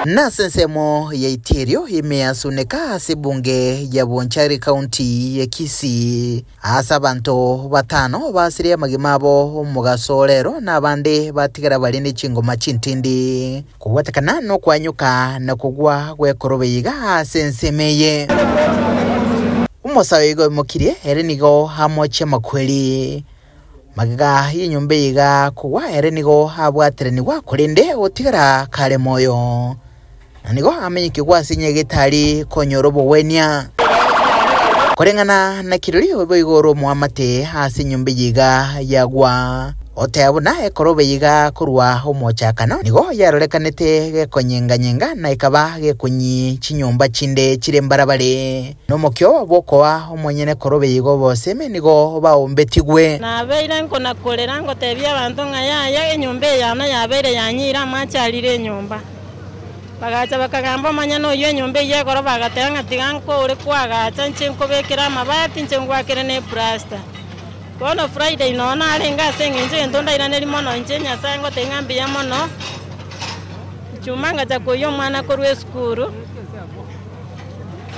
Nase ensemo ya Itierio ime ya Suneka ase ebunge ya Bonchari County ya Kisii, aase abanto batano basirie amagima abo omogaso o rero na abande batigara bare ne chingoma chintindi kobwatekana nokwanyuka na kogwa gw'ekorobe iga ase ensemo eye. Omosae oiga oimokirie ere nigo amochie amakweri. Magega y'enyomba eye iga kogwa ere nigo abwateranigwa, korende otigara kare moyo, na nigo amenyekigwa ase nyagetari konyora obogwenia. Koreng'ana na kirori boigo ore omoamate ase enyomba eye iga yagwa. Oteba buna ekoroba eye iga korwa omochakano nigo yarorekanete gekonyenga-nyenga na ekaba gekonyi chinyomba chinde chire mbarabare. Nomokio bw'okoa omonyene korobe igo obosemi nigo baombetigwe. Nabeire nkona-korera ngotebia abanto ng'a yaya, enyomba eye yane yabeire yanyiire amache arire enyomba. Bagacha bakagamba omonyene oyio enyomba eyio egoroba agateba ng'a tiga nkore koagacha inche nkobekere amabati inche ngwakere ne eplasta. Bono Friday nonya narenge ase eng'encho egento ndairanerie mono inche Nyasae ngotebia ng'a mbuya mono, Ijumaa ngacha koyia omwana korwa esukuru.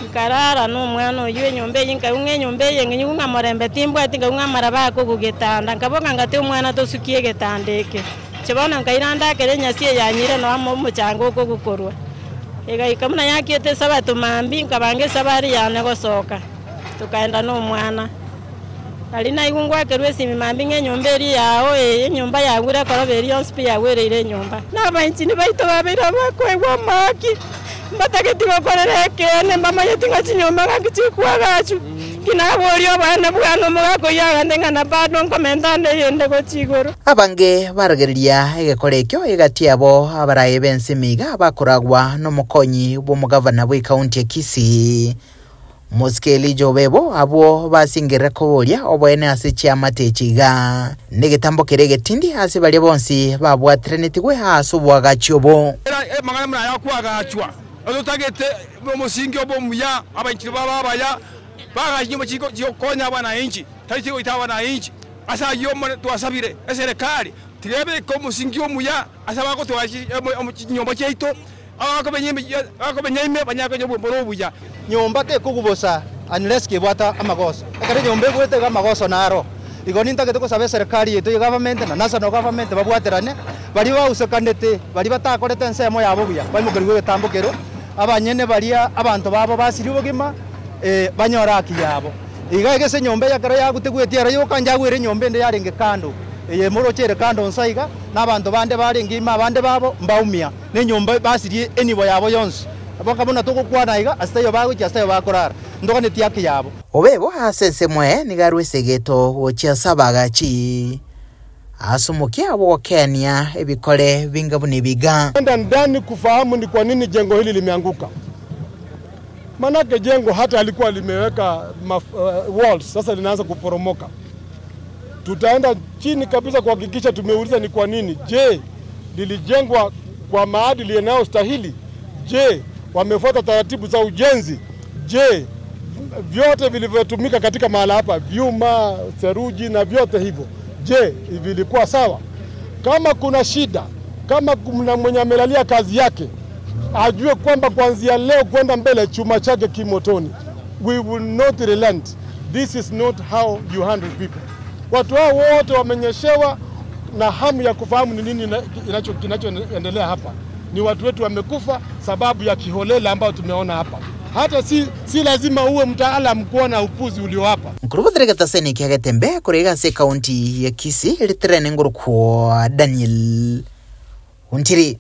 Nkarara nomwana oyio enyomba eyio, nkaigwa ng'a enyomba eye eng'enyu ng'a morembe timbwati, nkaigwa ng'a amaraba akogwa getanda, nkaboka ngatebi omwana tosukie egetanda eke. Inche bono nkaira ndakere enyasi eye yanyire nonya amo omochanga okogwa korwa. Egaika buna yakiete esabato mambia, nkabanga esabari yane gosoka, tokaenda na omwana. Aria naigwa ngwakerwa esimi mambia ng'a enyomba eria yao eye, enyomba yagure ekoroba eria yonsi pi yagwereire enyomba. Na abainchini baito babeire abakoegwa omooki, mbatageti gokorera ekeene, mbamanyeti ng'a chinyomba ng'aki chikoagachwa. Nki naboria oboene bwane omogaka oyio agante ng'a na bado nkomenta ande eyende gochia igoro. Abange baragereria egekora ekio egati yabo abaraai b'ensemo iga bakoragwa nomokonyi bw'omogavana bw'ekaunti ya Kisii, Mosike Elija obebo abwo basingerere koboria oboene ase chiamate echi iga, negetambo keria egetindi ase baria bonsi babwateranetigwe ase oboagachi obo. Era amang'ana buna aya akoagachwa, na totagete omosingi obe omuya, abainchiri babe abaya, baagache chinyomba chigokonya abanainchi, tari chigoita abanainchi. Ase ayio Omonene twasabire eserekari, tiga ebeke omosingi omuya ase abagotoagacha chinyomba chiaito. Abakomenya ime banyare konya obwembori obuya. Nyomba tekogwa bosa unless kebwate amagoso. Ekero enyomba egwete iga amagoso naro. Igo nintagete gosaba eserekari yaito ye government na national government babwaterane, baria bausekanete, baria batakorete ensemo yabo buya, baimokerigwe egetambo keria, abanyene baria abanto babo basirie obogima banyore haki yabo. Iga egese enyomba eye ekero yagutegwetie ero yoka njagwere enyomba ende yarenge kando, eye moroche ere kando nsa iga, na abanto bande barenge ime abande babo mbaumia. Nenyomba basirie enibo yabo yonsi. Boka buna togokwana iga, ase taiyo bagochia, ase taiyo bakorara, ntoganetie haki yabo. Obe bo ase ensemo eye nigo arue esegeto gochia ase abaagachi, ase omokia bw'ogokeania ebikore binga buna ebiga. Enda ndani kufahamu ni kwa nini jengo hili limeanguka. Manake jengo hata alikuwa limeweka maf, uh, walls sasa linaanza kuporomoka. Tutaenda chini kabisa kuhakikisha tumeuliza ni kwa nini. Je, lilijengwa kwa maadili yanayostahili? Je, wamefuata taratibu za ujenzi? Je, vyote vilivyotumika katika mahala hapa, vyuma, seruji na vyote hivyo, je, vilikuwa sawa? Kama kuna shida, kama kuna mwenye amelalia kazi yake, ajue kwamba kuanzia leo kwenda mbele chuma chake kimotoni. We will not relent. This is not how you handle people. Watu hao wote wamenyeshewa na hamu ya kufahamu ni nini kinachoendelea hapa. Ni watu wetu wamekufa sababu ya kiholela ambayo tumeona hapa. Hata si, si lazima uwe mtaalam kuona upuzi ulio hapa. Nkorubothera egetaseni kia Getembe korwa iga ase ekaunti ya Kisii, ritirene ngorokwa Daniel Ontiri.